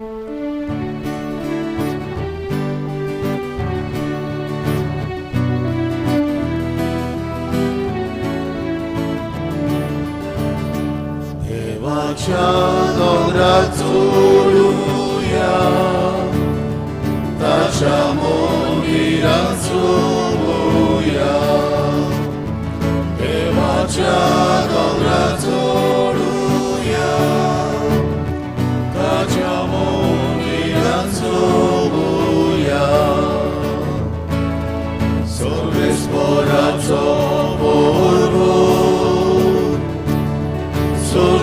देवाच्या दोंगरार चडुया, ताच्या मंदिरांत चोवया. देवाच्या दोंगरार चडुया, ताच्या मंदिरांत चोवया. सर्वेस्पराचो पर्वत,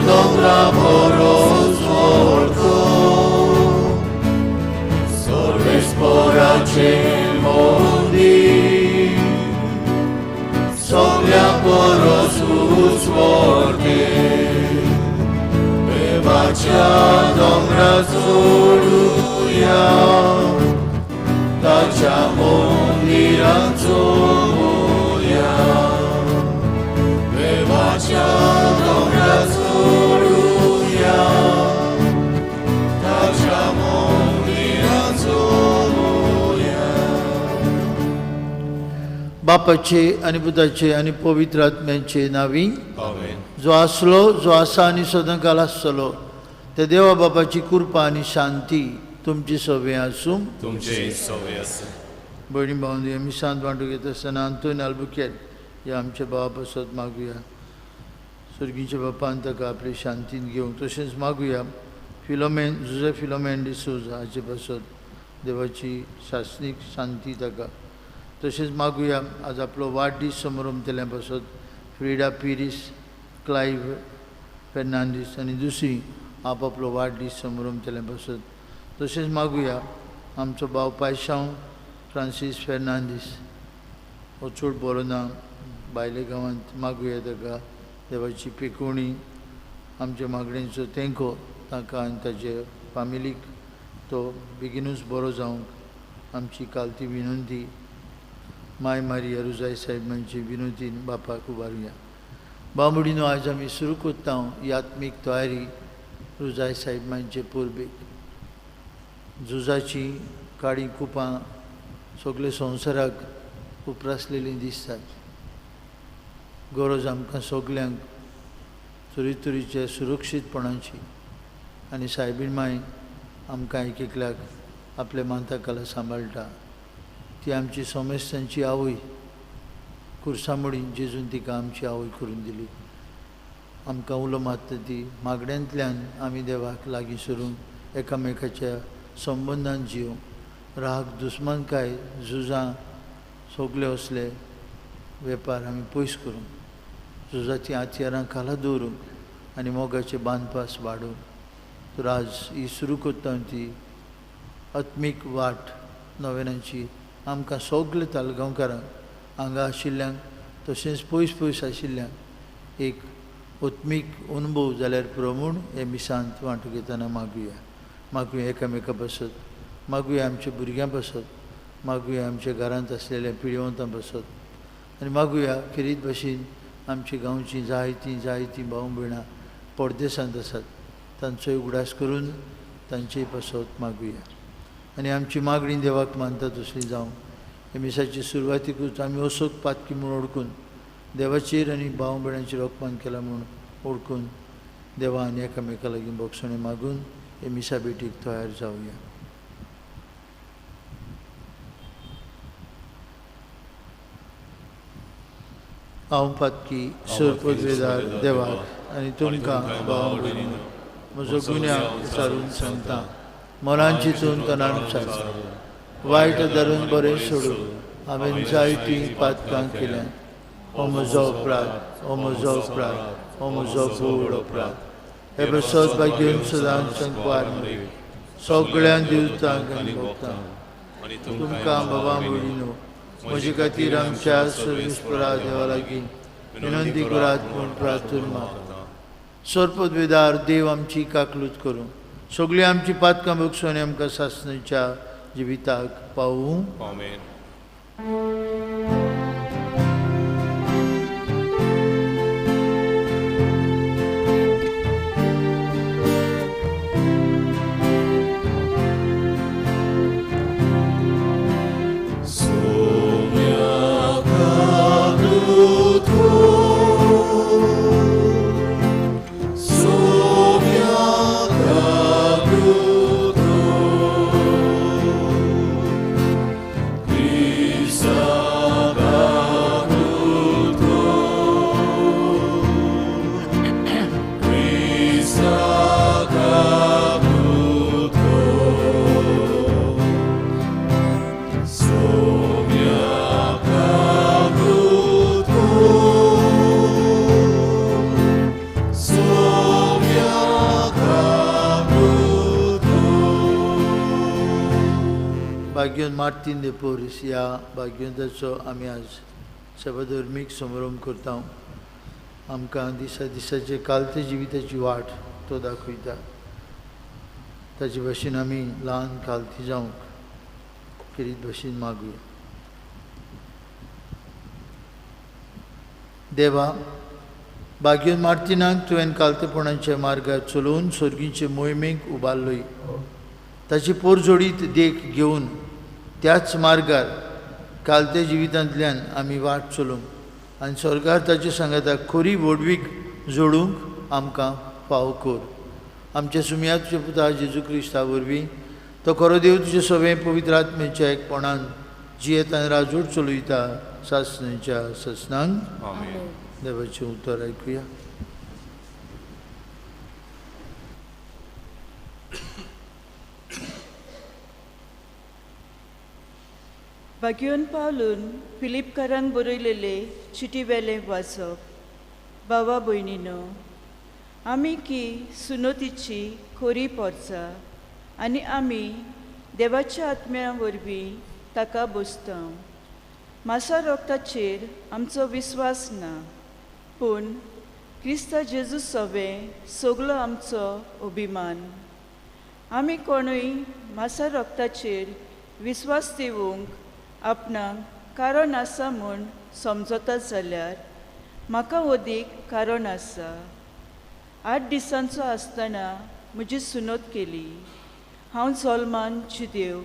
दोंगरा परस व्हडलो. सर्वेस्पराचें मंदीर सगळ्या परस व्हडलें. देवाच्या दोंगरार चडुया, ताच्या मंदिरांत चोवया. देवाच्या दोंगरार चडुया, ताच्या मंदिरांत चोवया. बापाचे आनी पुताचे आनी पवित्र आत्म्याचे नांवी. आमेन. जो आसलो, जो आसा आनी सदांकाल आसतलो त्या देवा बापाची कृपा आनी शांती तुमची सवे आसूं. तुमचे सवे आसूं. भयणी भावंदी, आमी शांत वांटूंक येता आसतना आंतोन आल्बुकेर ह्या आमच्या भावा पासत मागुया. सर्गीच्या बापान ताका आपले शांतीन घेवंक. तशेंच मागुया फिलोमेन, जुजे फिलोमेन डिसोजा हाचे पासत, देवाची सासणीक शांती ताका. तशेंच मागुया आज आपलो वाडदीस समारंभ पासत फ्रिडा पिरीस, क्लायव्ह फेर्नांडीस आनी दुसरी आपआपलो वाडदीस समारंभ पासत. तशेंच मागुया आमचो भाव पायशांव फ्रांसीस फेर्नांडीस हो चड बरो ना भायल्या गांवांत. मागुया ताका देवाची पेकोवणी, आमच्या मागण्यांचो तेंको ताका आनी ताचे फामिलीक, तो बेगिनूच बरो जावंक आमची कालती विनंती. माय मारिया रुजाय साहेबांची विनंती बापाक उबारुया. बांबुडीनो, आयज आमी सुरू करता ही आत्मीक तयारी रुजाय साहेबांचे परबेक. झुजाची काळी कुपां सगळे संवसाराक उप्रासलेलीं दिसतात. गरज आमकां सगल्यांक तरेतरेच्या सुरक्षीतपणाची आनी सायबीण माय आमकां एक एकल्याक आपल्या मानता खाला सांबाळटा. ती आमची समेस्तांची आवय. कुर्सामोडी जेजून तिका आमची आवय करून दिली. आमकां उलो मारता ती मागण्यांतल्यान आमी देवाक लागीं सरून एकामेकाच्या संबंदान जिवंक. राग, दुस्मानकाय, झुजां सगळे असले वेपार आमी पयस करूंक, झुजाचीं हत्यारां खाला दवरूंक आनी मोगाचे बांदपास वाडोवंक. तर आज ही सुरू करता ती आत्मीक वाट नव्यानाची आमकां सगळे तालगांवकारांक, हांगा आशिल्ल्यांक तशेंच पयस पयस आशिल्ल्यांक एक आत्मीक अनुभव जाल्यार पुरो म्हूण हे मिसांत वांटूंक येतना मागुया. मागुया एकामेका पासत, मागुया आमच्या भुरग्यां पासत, मागुया आमच्या घरांत आसलेल्या पिळवंतां पासत आनी मागुया खेरीत भाशेन आमच्या गांवचीं जायतीं जायतीं भाव भयणां परदेसांत आसात, तांचोय उगडास करून तांचेय पासत मागुया. आनी आमची मागणी देवाक मानता तसली जावं. हे मिसाचे सुरवातीकूच आमी असोक पातकी म्हूण ओळखून देवाचेर आनी भाव भयणांचेर अपमान केला म्हूण ओळखून देवा आनी एकामेका लागीं बोगसणें मागून हे मिसा भेटीक तयार जावया. हांव पातकी सरपदवेदार देवाक आनी तुमकां भाव भयणींनो म्हजो गुन्यांव विचारून सांगता. मनान चिंतून तणान सांगता, वायट धरून बरें सोडून हांवें जायतीं पातकां केल्यात. हो म्हजो अपराध, हो म्हजो अपराध, हो म्हजो व्हड अपराध. हे प्रसाद भाग्यून सदांच संकवार सगळ्यां दिवतांक आनी भोगतांक तुमकां बाबा भयणीनो म्हजे खातीर आमच्या सर्वेस्परा देवा लागीं विनंती करात म्हूण प्रार्थना मागता. सर्पदवेदार देव आमची काकलूत करूं, सगळीं आमची पातकां भोगसून आमकां सासणाच्या जिविताक पावूं. आमेन. भाग्योन मार्तीन दे पोरीस ह्या भाग्यवंताचो आमी आज सभाधर्मीक समारंभ करता. आमकां दिसा दिसाचे कालते जिविताची वाट तो दाखयता. ताचे भाशेन आमी ल्हान कालती जावंक खेरीत भाशेन मागुया. देवा, भाग्योन मार्तीनाक तुवें कालतेपणाच्या मार्गार चलोवन सर्गीचे मोहिमेक उबारलोय. ताची पोरजोडीत देख घेवन त्याच मार्गार कालते जिवितांतल्यान आमी वाट चलोवंक आनी स्वर्गार ताचे सांगाता खरी व्हडवीक जोडूंक आमकां फावो कर. आमच्या सुमया तुज्या पुता जेजू क्रिस्ता वरवीं तो खरो देव तुजे सगळें पवित्र आत्म्याच्या एकपणान जियेत आनी राजूड चलयता सासणाच्या ससनांक. देवाचें उतर आयकुया. भाग्योन पावलून फिलिपकारांक बरयलेले चिटी वेलें वाचप. बाबा भयणीनो, आमी की सुनोतीची खोरी पोरचा आनी आमी देवाच्या आत्म्या वरवीं ताका बसता. मासा रोगताचेर आमचो विस्वास ना, पूण क्रिस्ता जेजू सवें सगलो आमचो अभिमान. आमी कोणूय मासा रोगताचेर विस्वास दिवंक आपणाक कारण आसा म्हूण समजता जाल्यार म्हाका अदीक कारण आसा. 8 दिसांचो आसतना म्हजी सुनोत केली. हांव जल्मान जुदेव,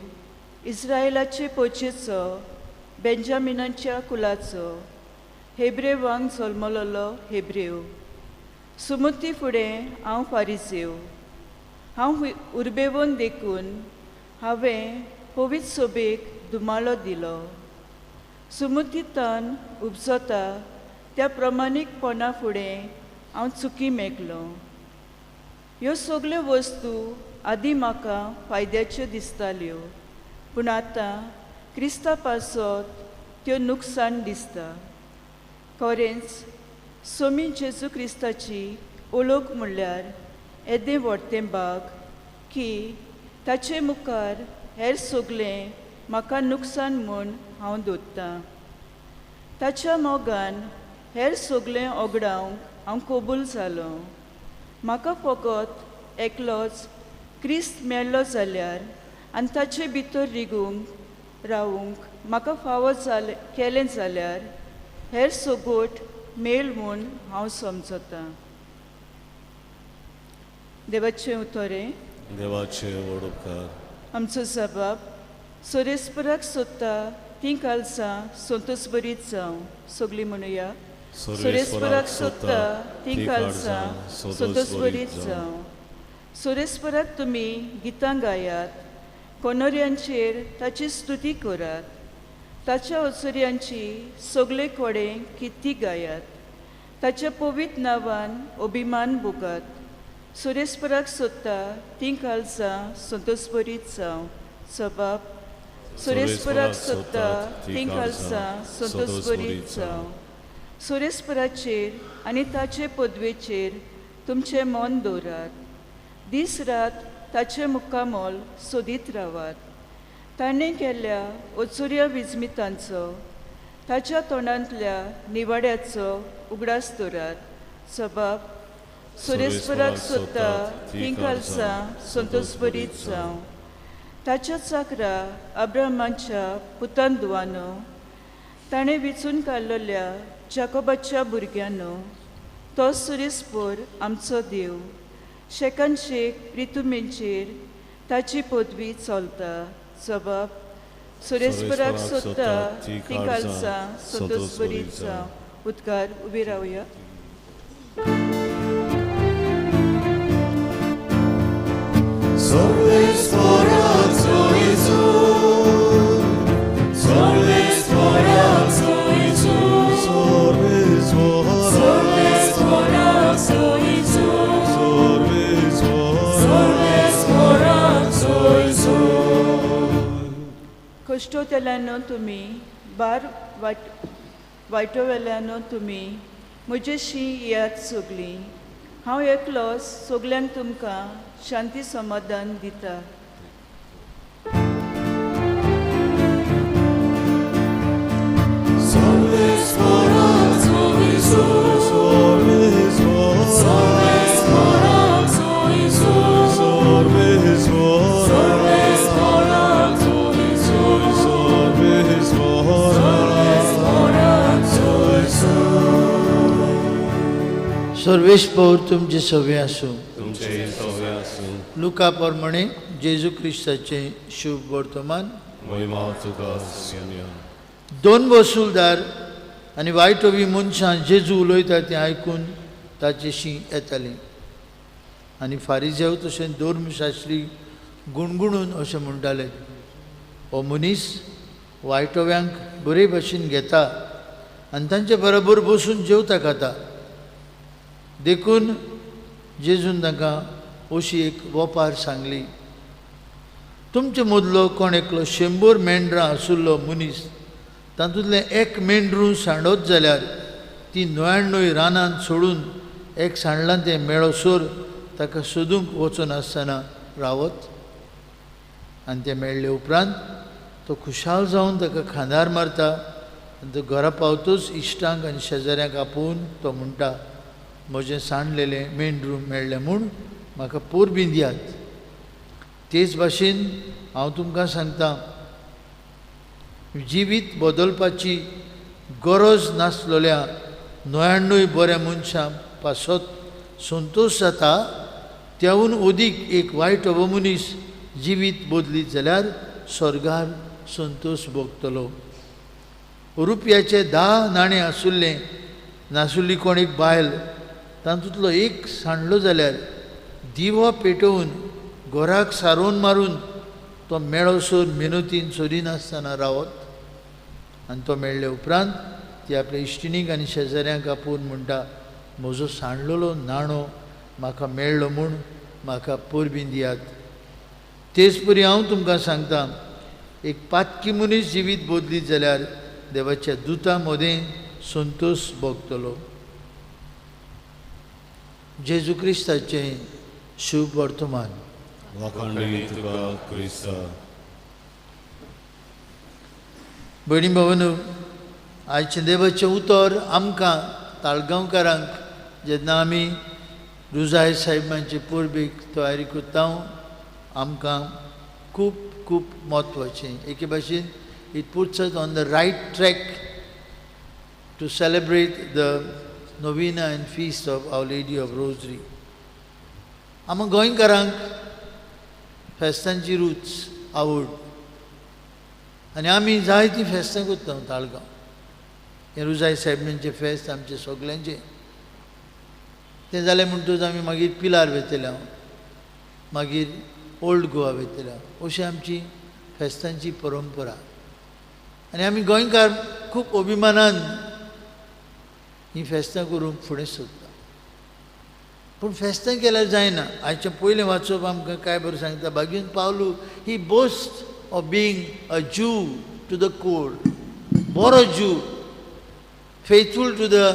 इस्रायलाचे पोचेचो, बेंजामिनाच्या कुलाचो, हेब्रेवांक जल्मलोलो हेब्रेव. सुमती फुडें हांव फारिजेव. हांव उर्बेवन देखून हांवें पवित्र सोबेक दुमालो दिलो. सुमतीतान उपजता त्या प्रमाणीकपणा फुडें हांव चुकी मेकलो. ह्यो सगल्यो वस्तू आदीं म्हाका फायद्याच्यो दिसताल्यो, पूण आतां क्रिस्ता पासत त्यो नुकसाण दिसता. खरेंच सोमी जेजू क्रिस्ताची ओळख म्हणल्यार येदें व्हडतें बाग की ताचे मुखार हेर सगळें म्हाका नुकसान म्हूण हांव दवरतां. ताच्या मोगान हेर सगळें ओगडावंक हांव कबूल जालो. म्हाका फकत एकलोच क्रिस्त मेळ्ळो जाल्यार आनी ताचे भितर रिगूंक रावूंक म्हाका फावो जालें केलें जाल्यार हेर सगोट मेळ म्हूण हांव समजतां. देवाचें उतरें. देवाचे व्हड उपकार. आमचो जबाब सोरेस्पराक सोदता तीं कालसां संतोस बरीत जावं. सगळीं म्हणुया. सोरेस्पराक सोदता तीं कालसां संतोस बरीत जावं. सोरेस्पराक तुमी गितां गायात, कोनोऱ्यांचेर ताची स्तुती करात, ताच्या ओसऱ्यांची सगळे कडेन कित्ती गायात, ताच्या पवित्र नांवान अभिमान भोगात. सोरेस्पराक सोदता तीं कालसां संतोस बरीत जावं. सबाब सोरेस्पराक सोदता तीं कालसां संतोस बरीत जावं. सोरेस्पराचेर आनी ताचे पदवेचेर तुमचें मन दवरात. दीस रात ताचें मुक्कामोल सोदीत रावात. ताणें केल्ल्या ओचुऱ्या विजमितांचो, ताच्या तोंडांतल्या निवाड्याचो उगडास दवरात. सबाब सोरेस्पराक सोदता तीं कालसां संतोस बरीत जावं. ताच्या चाकरा अब्राहमाच्या पुतान दुवानो, ताणें विचून काडलेल्या जाकोबाच्या भुरग्यांनो, तो सुरेस्पोर आमचो देव. शेकान शेक प्रितुमेंचेर ताची पदवी चलता. जबाब सुरेस्पराक सोदता तीं कालसां संतोस बरीत जावं. उदकार उबी रावया. कश्टोतेल्यानो तुमी, बार वायटोवेल्यानो तुमी म्हजेशी येयात सगलीं. हांव एकलो सगल्यांक तुमकां शांती समाधान दिता. सर्वेश पौर तुमचे सवे आसूं. तुमचे सवे आसूं. लुका प्रमाणे जेजू क्रिस्ताचें शुभ वर्तमान. महिमा तुका सोन्या. दोन वसुलदार आनी वायटोवी मनशां जेजू उलयता तें आयकून ताचेशी येतालीं आनी फारिजेव तशें धर्मशास्त्री गुणगुणून अशें म्हणटाले, हो मनीस वायटोव्यांक बरे भशेन घेता आनी तांचे बरोबर बसून जेवता खाता. देखून जेजून तांकां अशी एक वपार सांगली, तुमचे मदलो कोण एकलो 100 मेंढरां आशिल्लो मनीस तातूंतलें एक मेंढरू सांडत जाल्यार ती 99 रानांत सोडून एक सांडलां तें मेळोसर ताका सोदूंक वचनासतना रावत आनी तें मेळ्ळे उपरांत तो खुशाल जावन ताका खांदार मारता आनी तो घरा पावतूच इश्टांक आनी शेजाऱ्यांक आपोवन तो म्हणटा, म्हजें सांडलेलें मेंढरू मेळ्ळें म्हूण म्हाका परबीं दियात. तेच भाशेन हांव तुमकां सांगता, जिवीत बदलपाची गरज नासलेल्या 99 बऱ्या मनशां पासत संतोश जाता त्याहून अदीक एक वायट अवमनीस जिवीत बदलीत जाल्यार स्वर्गार संतोश भोगतलो. रुपयाचे 10 नाणें आसुल्लें नासुल्ली कोण एक बायल तातूंतलो एक सांडलो जाल्यार दिवो पेटोवन घराक सारोवन मारून तो मेळोसर मिनतीन सोदिनासतना रावत आनी तो मेळ्ळे उपरांत ती आपल्या इश्टिणीक आनी शेजाऱ्यांक आपोवन म्हणटा, म्हजो सांडलेलो नाणो म्हाका मेळ्ळो म्हूण म्हाका परबीं दियात. तेच परी हांव तुमकां सांगता, एक पातकी मनीस जिवीत बदलीत जाल्यार देवाच्या दुतां मदें संतोश भोगतलो. जेजू क्रिस्ताचें शुभ वर्तमान. भयणी भावांनो, आयचें देवाचें उतर आमकां ताळगांवकारांक जेन्ना आमी रुजाय साहेबांचे परबेक तयारी करता आमकां खूब खूब म्हत्वाचें. एके भाशेन it puts us on the right track to celebrate the novena and feast of Our Lady of Rosary. आमकां गोंयकारांक फेस्तांची रूच आवड आनी आमी जायतीं फेस्तां करता ताळगांव. हें रुजाय साहेबांचें फेस्त आमचें सगल्यांचें. तें जालें म्हणटकच आमी मागीर पिलार वयतले हांव, मागीर ओल्ड गोवा वयतले हांव. अशी आमची फेस्तांची परंपरा आनी आमी गोंयकार खूब अभिमानान हीं फेस्तां करूंक फुडें सोदता. पूण फेस्तां केल्यार जायना. आयचें पयलें वाचप आमकां काय बरें सांगता, बागीन Pavlu he boast of being a Jew to the core, बरो Jew, faithful to the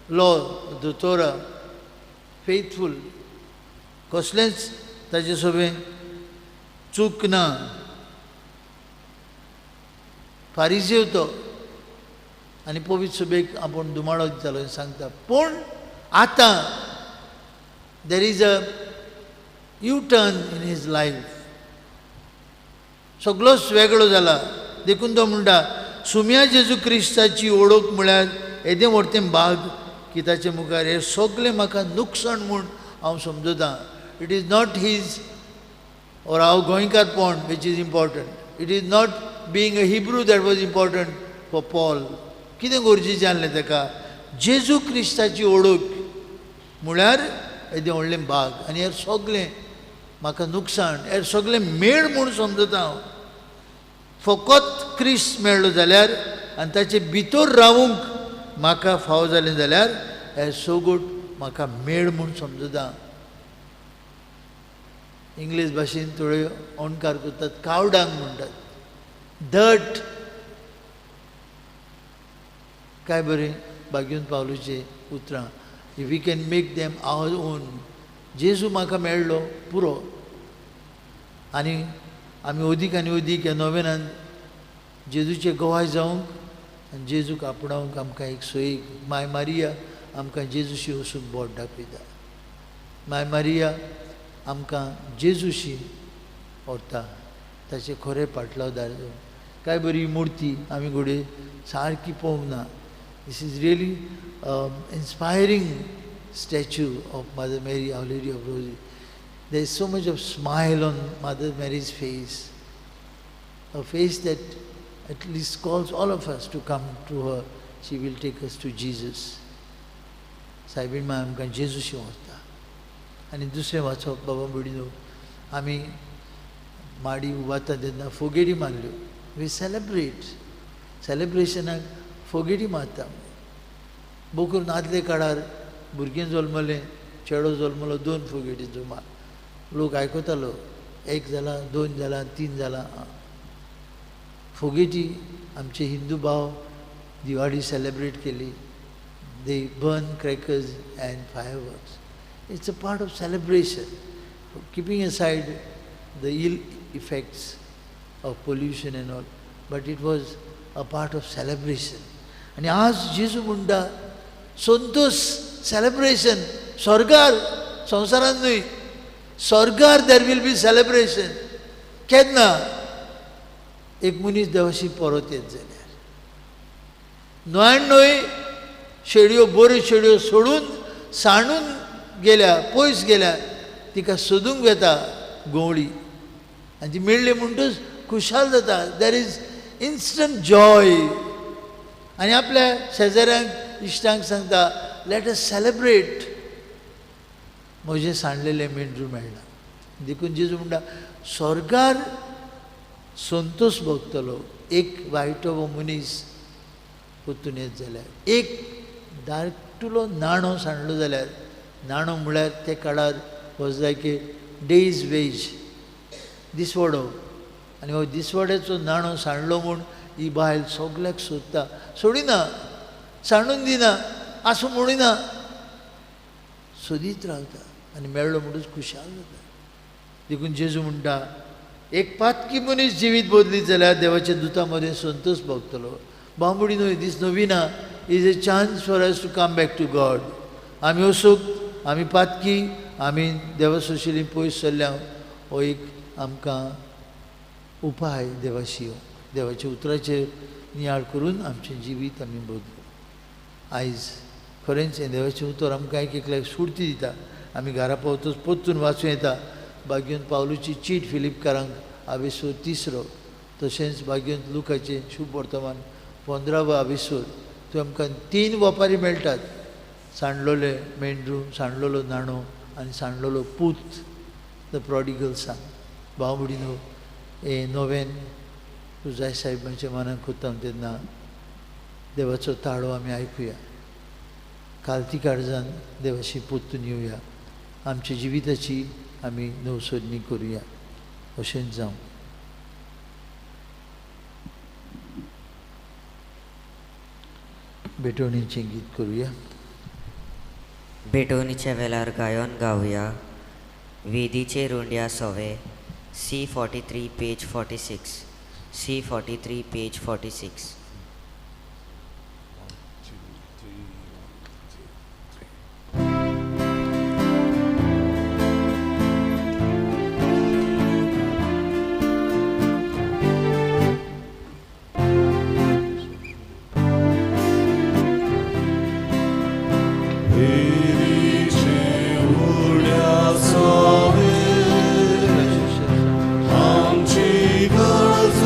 law, the Torah, faithful, कसलेंच ताजे सोबें चूक ना. फारिजेव तो आनी पवित्र सभेक आपूण दुमाळो दितालो सांगता. पूण आतां there is a U turn in his life. सगळोच वेगळो जाला. देखून तो म्हणटा, सुम्या जेजू क्रिस्ताची ओळख म्हळ्यार येदें व्हडतें भाग की ताचे मुखार हें सगळें म्हाका नुकसाण म्हूण हांव समजता. It is not his or our गोंयकारपण which is important. It is not being a Hebrew that was important for Paul. कितें गरजेचें आसलें ताका? जेजू क्रिस्ताची ओळख म्हळ्यार येदें व्हडलें भाग आनी हेर सगळें म्हाका नुकसाण, हेर सगळें मेळ म्हूण समजता हांव. फकत क्रिस्त मेळ्ळो जाल्यार आनी ताचे भितर रावूंक म्हाका फावो जालें जाल्यार हें सगट म्हाका मेळ म्हूण समजता. इंग्लीश भाशेन थोडे अणकार करतात, कावडांग म्हणटात, डट. काय बरें बागेवन पावलूचें उतरां, if we can make them our own. जेजू म्हाका मेळ्ळो पुरो. आनी आमी अदीक आनी अदीक ह्या नोवेनान जेजूचे गवाय जावंक आनी जेजूक आपणावंक आमकां एक सोयीक माय मारिया आमकां जेजूशी वचूंक बोट दाखयता. माय मारिया आमकां जेजूशी व्हरता, ताचे खरें पाटलावदार जावन. काय बरी मुर्ती आमी घडये सारकी पळोवंक ना. This is really inspiring statue of Mother Mary, Our Lady of Rosary. There is so much of smile on Mother Mary's face, a face that at least calls all of us to come to her. She will take us to Jesus. सायबीण माय आमकां जेजूशी व्हरता. आनी दुसरें वाचप बाबा भयणीनो, आमी माडी उबारता तेन्ना फोगेटी मारल्यो. We celebrate, सेलेब्रेशनाक फोगेटी मारता. बोकरून आदले काळार भुरगें जल्मलें, चेडो जल्मलो, दोन फोगेटीचो मार लोक आयकतालो, एक जाला, दोन जाला, तीन जाला. फोगेटी आमचे हिंदू भाव दिवाळी सेलेब्रेट केली. They burn crackers and fireworks. It's a part of celebration, keeping aside the ill effects of pollution and all, but it was a part of celebration. आनी आज जेजू म्हणटा संतोष, सेलेब्रेशन स्वर्गार, संवसारांत न्हय, स्वर्गार there will be celebration. केन्ना? एक मनीस देवाशी परत येत जाल्यार. 99 शेडयो, बऱ्यो शेडयो सोडून सांडून गेल्या, पयस गेल्या, तिका सोदूंक वेता गंवळी आनी ती मेळ्ळी म्हणटूच खुशाल जाता. There is instant Joy. आनी आपल्या शेजाऱ्यांक, इश्टांक सांगता, let us celebrate, म्हजें सांडलेलें मेंढरू मेळ्ळां. देखून जेजू म्हणटा स्वर्गार संतोष भोगतलो एक वायटो वो मनीस परतून येत जाल्यार, एक धाकटुलो नाणो सांडलो जाल्यार. नाणो म्हळ्यार ते काळार was like a day's wage, दिसवडो. आनी हो दिसवड्याचो नाणो सांडलो म्हूण ही बायल सगल्याक सोदता, सोडिना, सांडून दिना, आसूं म्हणिना, सोदीत रावता आनी मेळ्ळो म्हणूच खुशाल जाता. देखून जेजू म्हणटा एक पातकी मनीस जिवीत बदलीत जाल्यार देवाच्या दुता मदें संतोष भोगतलो. बांबुडी न्हय, this novena is a chance for us to come back to God. आमी वचूंक, आमी पातकी, आमी देवा सोशिली पयस सरल्या, हो एक आमकां उपाय देवाशी येवंक. देवाच्या उतराचेर नियाळ करून आमचें जिवीत आमी बदलू. आयज खरेंच हें देवाचें उतर आमकां एक एकल्याक स्फुर्ती दिता. आमी घरा पावतच परतून वाचूं येता बागेवन पावलूची चीट फिलिपकारांक आवेसोर 3, तशेंच बागेवन लुकाचें शुभ वर्तमान 15वो आवेसोर. थंय आमकां 3 वपारी मेळटात, सांडलोले मेंढरू, सांडलोलो नाणो आनी सांडलोलो पूत, the prodigal सन. भाव भयणीनो, हें नोवेन तुजाय साहेबांच्या मनाक कोत्ता तेन्ना देवाचो ताळो आमी आयकुया, कालती काळजान देवाशी परतून येवया, आमच्या जिविताची आमी नवसोदणी करुया. अशेंच जावं. भेटवणीचें गीत करुया. भेटवणीच्या वेळार गायन गावया वेदीचे रुंड्या सवे, C43 page 46, C43 page 46. आमची गरज.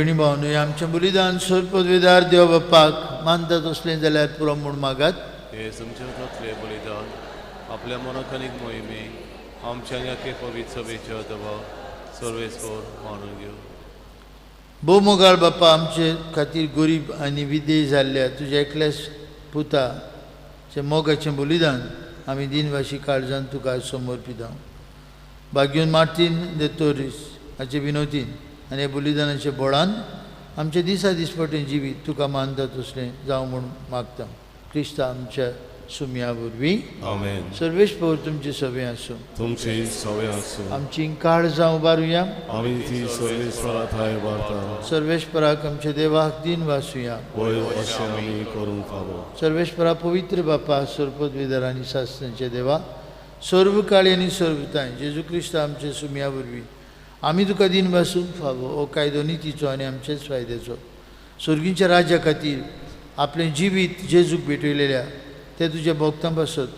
भयणी भावनूय आमचें बलिदान सर्वपदवीदार देव बाप्पाक मानता तसलें जाल्यार पुरो म्हूण मागात. हे तुमच्या हातांतलें बलिदान आपल्या मनाक आनी मोहिमेक आमच्या आनी पवित्र सभेच्या दबा सर्वेस्पर मानून घेवं. भोव मोगाळ बाप्पा, आमचे खातीर गरीब आनी विदेय जाल्ल्या तुज्या एकल्याच पुताचें मोगाचें बलिदान आमी दिनवाशी काळजान तुका समर्पिता. भाग्योन मार्तीन दे तोरीस हाचे विनोदीन आनी ह्या बलिदानाच्या बळान आमच्या दिसा दिसपटें जिवीत तुका मानता तसलें जावं म्हूण मागता. क्रिस्ता आमच्या सुमया वरवीं. आमेन. सर्वेस्पर तुमचे सवे आसूं. तुमचे सवे आसूं. आमची काळजां उबारुया. आमी ती सर्वेस्परा थांय उबारता. सर्वेस्पराक आमच्या देवाक दिन वासुया. वयर अशें आमी करूंक फावो. सर्वेस्परा पवित्र बापा, सर्वपदवीधर आनी सासणाचे देवा, सर्व काळी आनी सर्वताय जेजू क्रिस्त आमच्या सुमया वरवीं आमी तुका दिन वासूंक फावो. हो कायदो नितीचो आनी आमचेच फायद्याचो. सर्गीच्या राज्या खातीर आपलें जिवीत जेजूक भेटयलेल्या ते तुज्या भोगतां पासत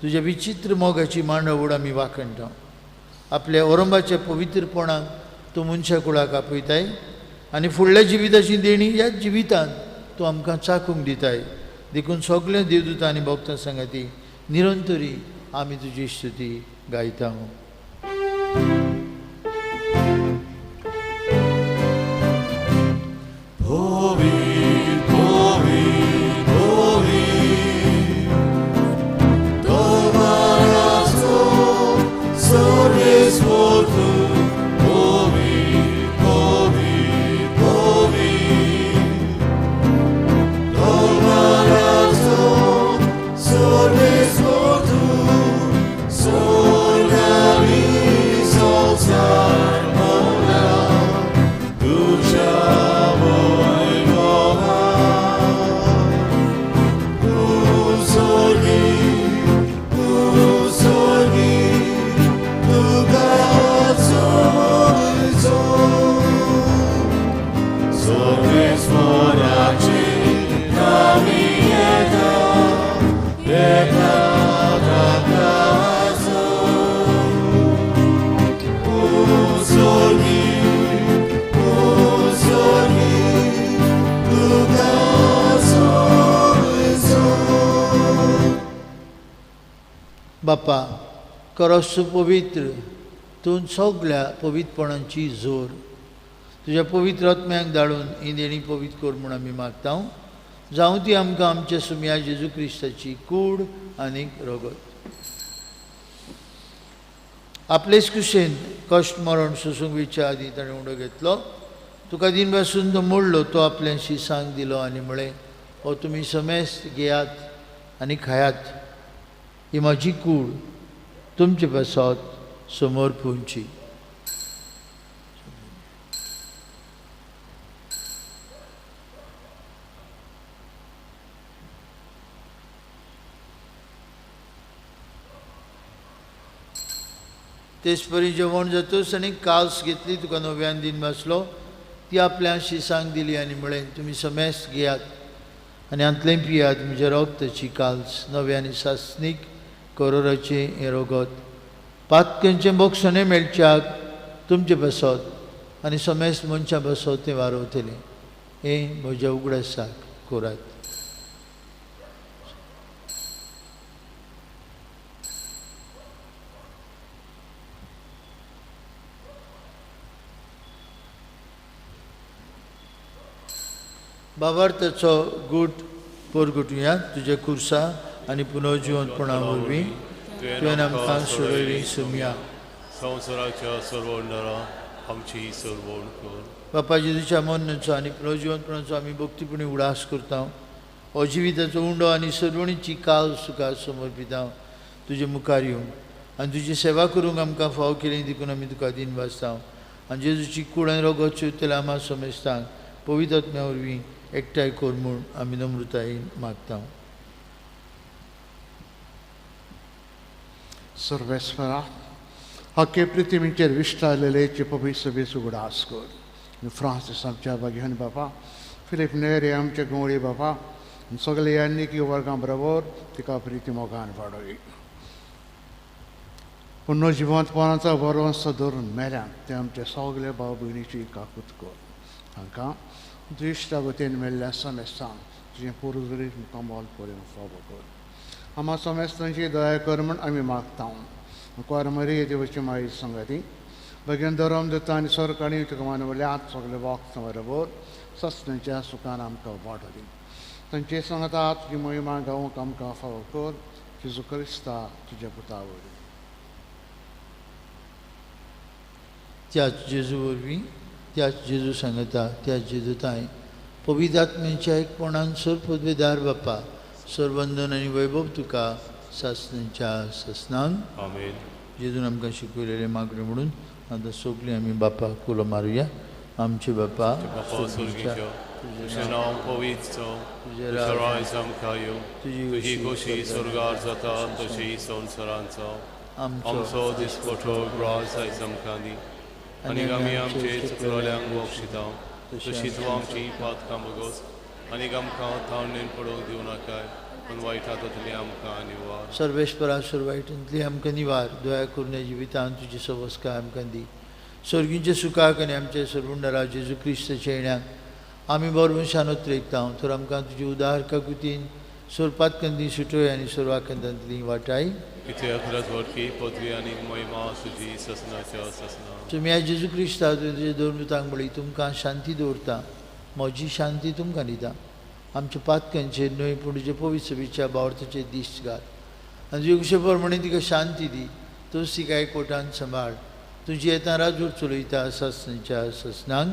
तुज्या विचित्र मोगाची मांडावळ आमी वाखणटा. आपल्या ओरंबाच्या पवित्रपणाक तूं मनशा कुळाक आपयताय आनी फुडल्या जिविताची देणी ह्याच जिवितान तूं आमकां चाखूंक दिताय. देखून सगळें देवदूत आनी भोगतां सांगाती निरंतरी आमी तुजी स्तुती गायता. बापा, करस पवित्र तूं सगळ्या पवित्रपणाची जोर तुज्या पवित्र आत्म्याक धाडून ही देणी पवित्र कर म्हूण आमी मागता. जावं ती आमकां आमच्या सुमया जेजू क्रिस्ताची कूड आनी रगत. आपलेच कुशेन कश्ट मरण सोसूंक वयच्या आदीं ताणें उडो घेतलो. तुका दिनभासून तो मोडलो, तो आपल्या शिसांक दिलो आनी म्हळें, हो तुमी समेस्त घेयात आनी खायात, ही म्हजी कूड तुमचे पासत समर्पूंची. तेच परी जेवण जातच आनी काल्स घेतली, तुका नव्यान दिन बसलो, ती आपल्या शिसांक दिली आनी म्हळें, तुमी समेस्त घेयात आनी हांतलें पियात, म्हज्या रगताची काल्स नव्या आनी सासणीक करोराचें हें रगत पातक्यांचें बोगसणें मेळच्याक तुमचे पासत आनी समेस्त मनशां पासत तें वारवतलें. हें म्हज्या उगडासाक करात. बाबार्थाचो गूट पोरगुटुया तुज्या कुर्सा आनी पुनर्जिवंतपणा वरवीं तुवें आमकां सोडयली सुमया. संवसाराच्या सर्वोंडरा आमची सर्वोण कर. बापा जेजूच्या मरणाचो आनी पुनर्जिवंतपणाचो आमी भक्तीपणी उडास करता. हो जिविताचो उंडो आनी सर्वणीची काल तुका समर्पिता. तुजे मुखार येवन आनी तुजी सेवा करूंक आमकां फावो केली देखून आमी तुका दिन वाचता. आनी जेजूची कूड आनी रगत चिंतल्या आमा समेस्तांक पवित्र आत्म्या वरवीं एकठांय कर म्हूण आमी नम्रतायेन मागता. सर्वेस्परा, हके पृथ्वीचेर विस्तारलेले पवित्र सभेचो उगडास कर. फ्रांसीस आमच्या भाग्यान बापा, फिलीप नेरे आमच्या गवळी बापा, सगळे यानिकी वर्गां बरोबर तिका प्रिती मोगान वाडय. पुनर्जिवंतपणाचो भरवंसो धरून मेल्यान ते आमच्या सगल्या भाव भयणीची काकूत कर. हांकां दुश्टा वतीन मेळ्ळ्या समेस्तांक तुजें पुरुजरीत मुखार मोल पळोवंक फावो कर. आमा समेस्तांची दया कर म्हूण आमी मागता. कुवार मरिये देवाची माई संगती भगीन धरम दिता आनी सरकारी तुका मानवल्या आत सगळे वक्त बरोबर सस्नाच्या सुखान आमकां वाटो दी. तांचे सांगता तुजी महिमा गावंक आमकां फावो कर. जेजू क्रिस्ता तुज्या पुता वरवीं. त्याच जेजू वरवीं, त्याच जेजू सांगता, त्याच जेजू ताय पवित्र आत्म्याच्या एकपणान सर पदवेदार बापा सरवंदन आनी वैभव तुका सासणाच्या सासणान. आमेन. जेजून आमकां शिकयलेलें मागणें म्हणून आतां सगळीं आमी बापाक उलो मारुया. आमचे बापा स्वर्गीच्या, तुजें नांव पवित्र जावं, तुजें राज आमकां येवं, तुजी खोशी स्वर्गार जाता तशी संवसारांत जावं. आमचो दिसपटो ग्रास आयज आमकां दी आनी आमी आमचे चुकलोल्यांक बक्षिता तशी तूं आमची पातकां बगोस आनी आमकां थावणेन पडोवंक दिवं नाकाय पूण वायटा तातूंतली आमकां निवार. सर्वेस्परा सर्व वायटांतली आमकां निवार. दया करून ह्या जिवितांत तुजी सवस्काय आमकां दी. स्वर्गींच्या सुखाक आनी आमच्या सर्वुंडरा जेजू क्रिस्ताच्या येण्याक आमी बरोबर त्रेकता तर आमकां तुजी उदार काकुतीन सोरपातकंदी सुटोय आनी सोरवाकंदांतली वाटाय. तुमी ह्या जेजू क्रिस्ता तुजे दोन दुतांक म्हळी तुमकां शांती दवरता, म्हजी शांती तुमकां दिता. आमच्या पातकांचेर न्हय पूण तुजे पवित्र सभेच्या बावर्थाचेर दिश्ट घाल आनी तुजे कुशे प्रमाणे तिका शांती दी. तूंच तिका एकवटान सांबाळ. तुजी येता राजूर चलयता सासणाच्या सासणाक.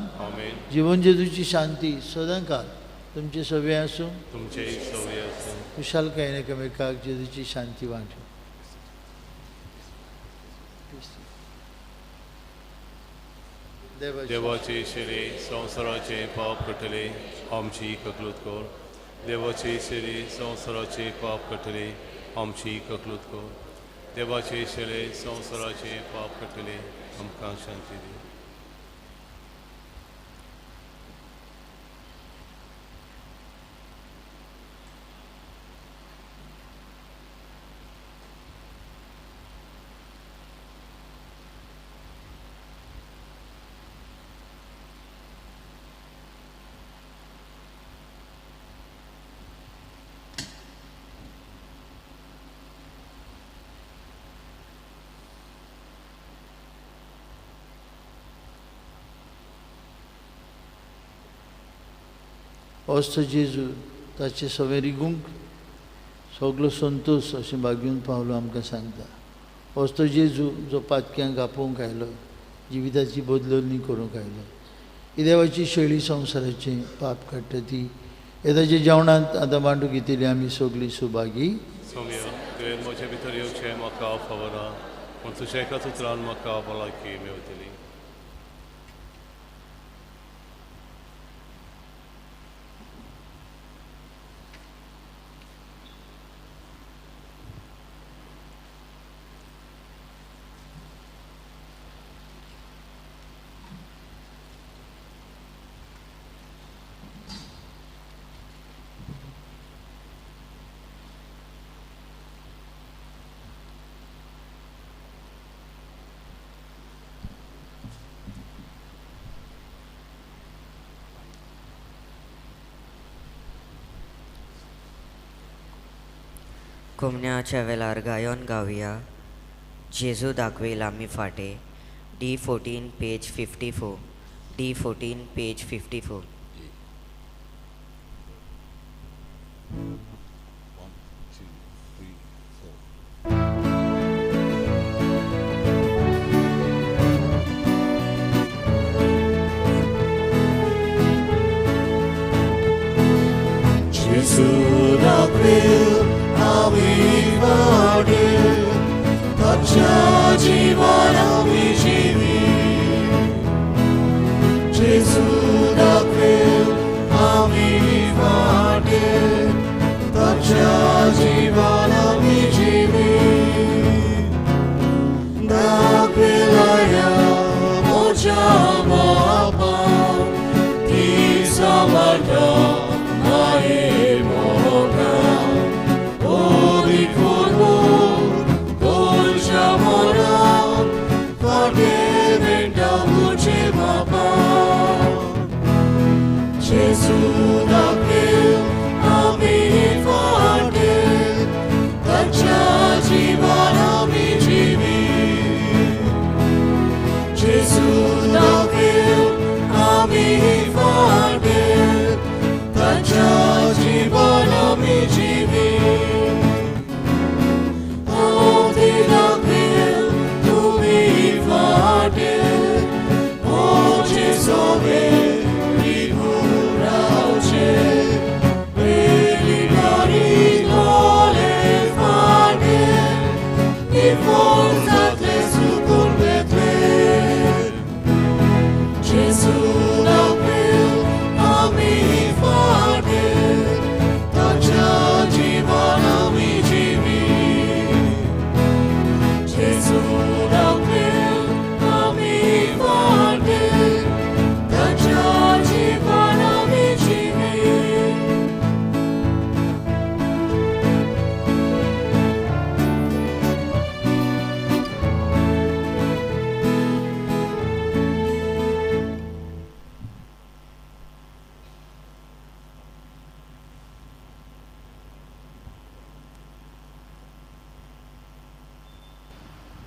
जिवन जेजूची शांती सदां काल तुमचे सवे आसूं, तुमचे सवे आसूं. खुशालकायेन एकामेकाक जेजूची शांती वांटू. देवाचे शिरे संवसाराचे पाप कटले आमची ककलूत कर. देवाचे शिरे संवसाराचे पाप कटले आमची ककलूत कर. देवाचे शिरे संवसाराचे पाप कटले आमकां शांती दी. ओस्त जेजू ताचे सवें रिगूंक सगलो संतोश अशें बागेवन पावलो आमकां सांगता. ओस्त जेजू जो पातक्यांक आपोवंक आयलो, जिविताची बदलणी करूंक आयलो, ही देवाची शेळी संवसाराचें पाप काडटा ती हे ताच्या जेवणांत आतां मांडूंक घेतिल्ली आमी सगळीं सुभागी. तुवें म्हजे भितर येवचें म्हाका खबर पूण तुज्या एकाच उतरान म्हाका भलायकी मेवतली. कोमण्याच्या वेळार गायन गावया जेजू दाखवेल आमी फाटे. D14 page 54. D14 page 54. 1, 2, 3, 4. Jesu दाखवेल आमी फाटे, ताच्या जिवान आमी जिवी. जेजू दाखवेल आमी फाटे, ताच्या जिवान आमी जिवी. दाखवेलाया म्हज्या बापा, ती सांबाळटा माये मोगा. जेजू दाखयल आमी फाटे ताच्या जिवान आमी जिवी जेजू दाखयल आमी फाटे ताच्या जिवान आमी जिवी हांव दाखयल तुमी फाटे मोजे सोबे रिगून रावचे वेली गोले फाटे निफोल जातले सुकून वेतले जेजू दाखयल आमी फाटे ताच्या जिवान आमी जिवी जेजू दाखयल आमी फाटे ताच्या जिवान आमी जिवी.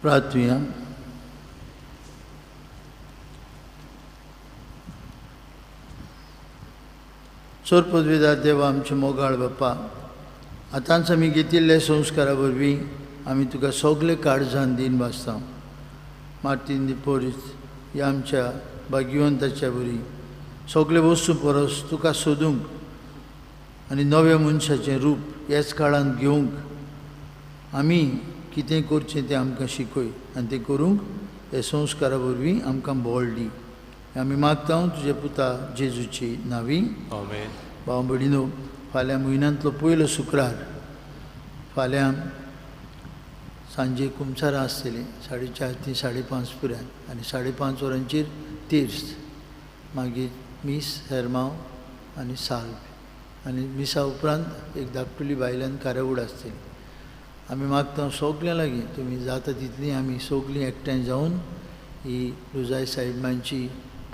प्रार्थुया. सोर पदवीदार देवा आमचे मोगाळ बापा, आतांच आमी घेतिल्ल्या संस्कारा वरवीं आमी तुका सगळे काळजान दीन भासता. मार्तीन दी पोरीस ह्या आमच्या भाग्यवंताच्या वरी सगळे वस्तू परस तुका सोदूंक आनी नव्या मनशाचें रूप ह्याच काळांत घेवंक आमी कितें करचें तें आमकां शिकय आनी तें करूंक हे संस्कारा वरवीं आमकां बळ दी. आमी मागता तुज्या पुता जेजूची नांवी. आमेन. भाव भयणीनो, फाल्यां म्हयन्यांतलो पयलो शुक्रार, फाल्यां सांजे कुमसारां आसतलीं 4:30 ते 5:30 पर्यंत आनी 5:30 वरांचेर तीर्थ, मागीर मीस, हेरमांव आनी साल्व आनी मिसा उपरांत एक धाकटुली बायल्यान कार्यावळ आसतली. आमी मागता सगल्यां लागीं तुमी जाता तितलीं आमी सगलीं एकठांय जावन ही रुजाय सायबांची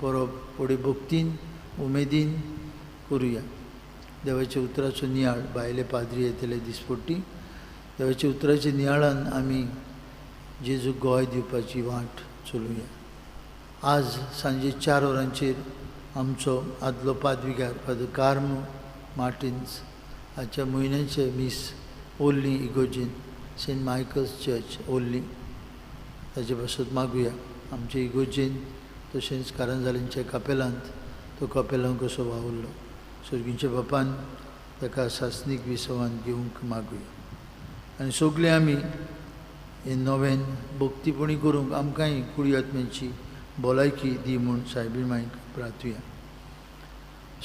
परब फुडें भक्तीन उमेदीन करुया. देवाच्या उतराचो नियाळ भायले पाद्री येतले दिसपट्टी. देवाच्या उतराच्या नियाळान आमी जेजूक गोय दिवपाची वाट चलुया. आज सांजे 4 वरांचेर आमचो आदलो पादविगार फादर कार्म मार्टिन्स हाच्या म्हयन्याचें मीस ओल्ली इगोर्जीन सेंट मायकल्स चर्च ओल्ली ताचे पासत मागुया. आमचे इगोर्जीन तशेंच कारंजालींच्या कपेलांत तो कपेलांत कसो वावुरलो सर्गींच्या बापान ताका सासणीक विसवान घेवंक मागुया. आनी सगळीं आमी हे नव्यान भक्तीपणी करूंक आमकांय कुडी आत्म्यांची भलायकी दी म्हूण सायबीण मायक प्रार्थुया.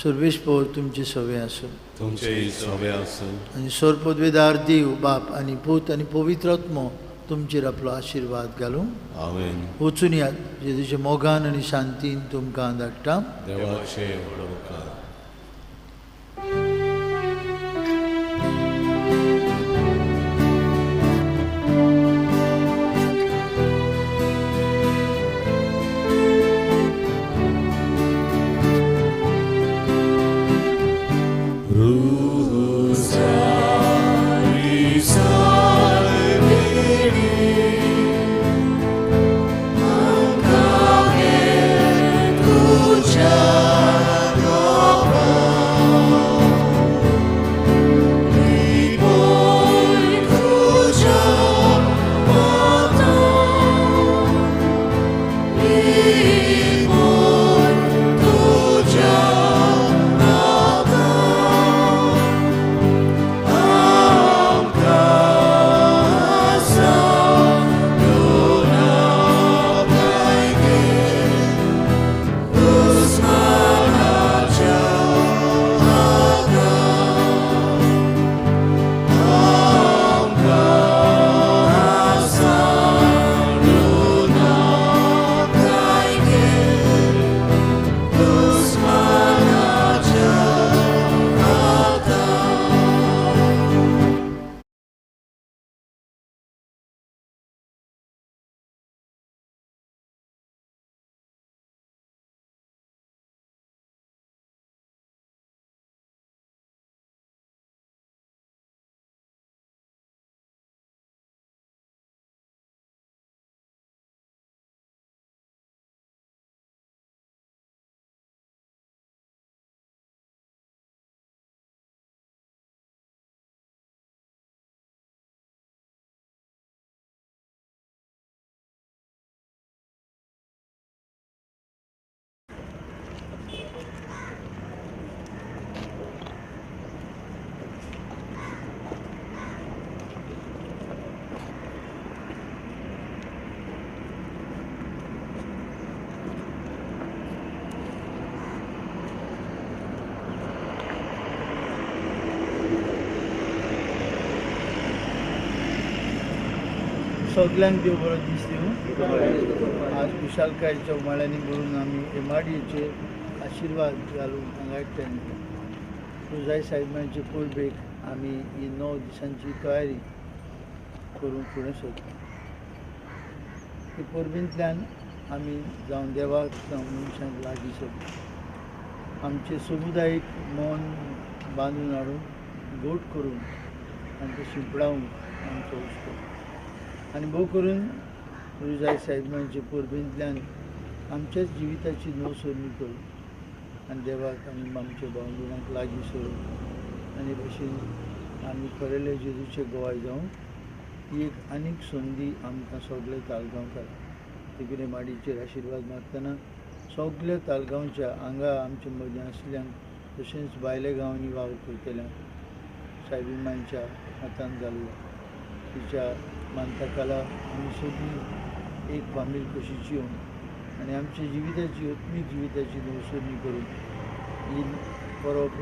सर्वेश पवर तुमचे सवे आसूं, तुमचे सवे आसूं. आनी सोर पदवेदार देव बाप आनी पूत आनी पवित्र आत्मो तुमचेर आपलो आशिर्वाद घालूं. आमेन. वचून यात जेजूच्या मोगान आनी शांतीन तुमकां धाडटा. देवाचे व्हड उपकार. Tuja, सगल्यांक देव बरो दीस दिवं. आज खुशालकायेच्या उमाळ्यांनी भरून आमी एमाडयेचेर आशिर्वाद घालून हांगा एकठांय येता. रुजाय साहेबांचे परबेक आमी ही 9 दिसांची तयारी करूंक फुडें सरता. ही परबेंतल्यान आमी जावं देवाक जावं मनशांक लागीं सरता. आमचें समुदायीक मन बांदून हाडून गोट करून आनी तें शिंपडावन आमचो हुस्को आनी भोव करून रुजाय साहेबांचे परबेंतल्यान आमच्याच जिविताची नवसरणी करून आनी देवाक आनी आमच्या भाव भयणांक लागीं सरून आनी भशेन आमी खरेले जेजूचे गोवाय जावन ही एक आनीक संदी आमकां सगळे तालगांवकारांक देखून माडीचेर आशिर्वाद मागतना सगल्या तालगांवच्या हांगा आमच्या मदीं आशिल्ल्यांक तशेंच भायल्या गांवांनी वावर करतल्यांक सायबीमांच्या हातान जाल्लो तिच्या मानताकाला आमी सगळीं एक फामील कशी जिवन आनी आमच्या जिविताची आत्मीक जिविताची नवसरणी करून ही परब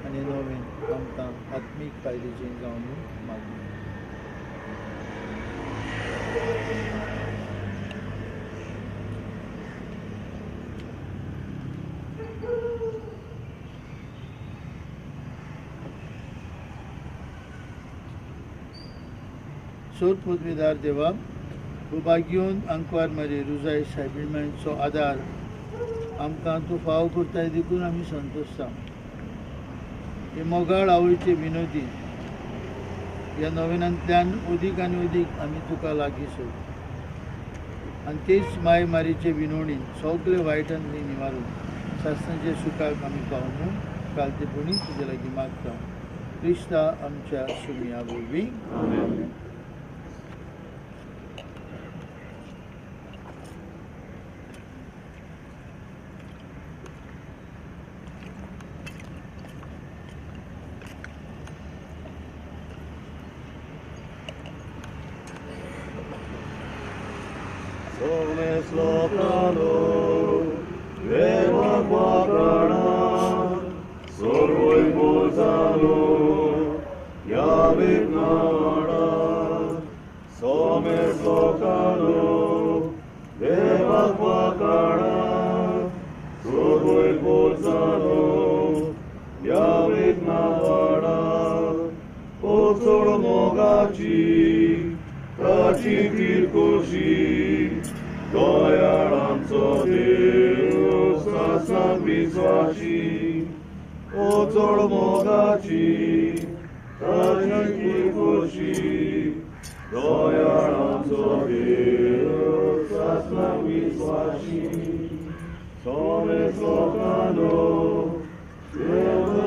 आनी नवें आमकां आत्मीक फायद्याचें जावन मागूं. सोर पदवीदार देवा उबागीवन आंकवार मारी रुजाय सायबीमांचो आदार आमकां तूं फाव करताय देखून आमी संतोशता. हे मोगाळ आवयचे विनोदी ह्या नविनांतल्यान अदीक आनी अदीक आमी तुका लागीं सोद आनी तेच माय मारीचे विनोणीन सगळे वायटांतली निवारून सासणाच्या सुखाक आमी पावून कालतेपणी तुजे लागीं मागता. क्रिस्ता आमच्या सुमिया वरवीं. Somes locano, Deva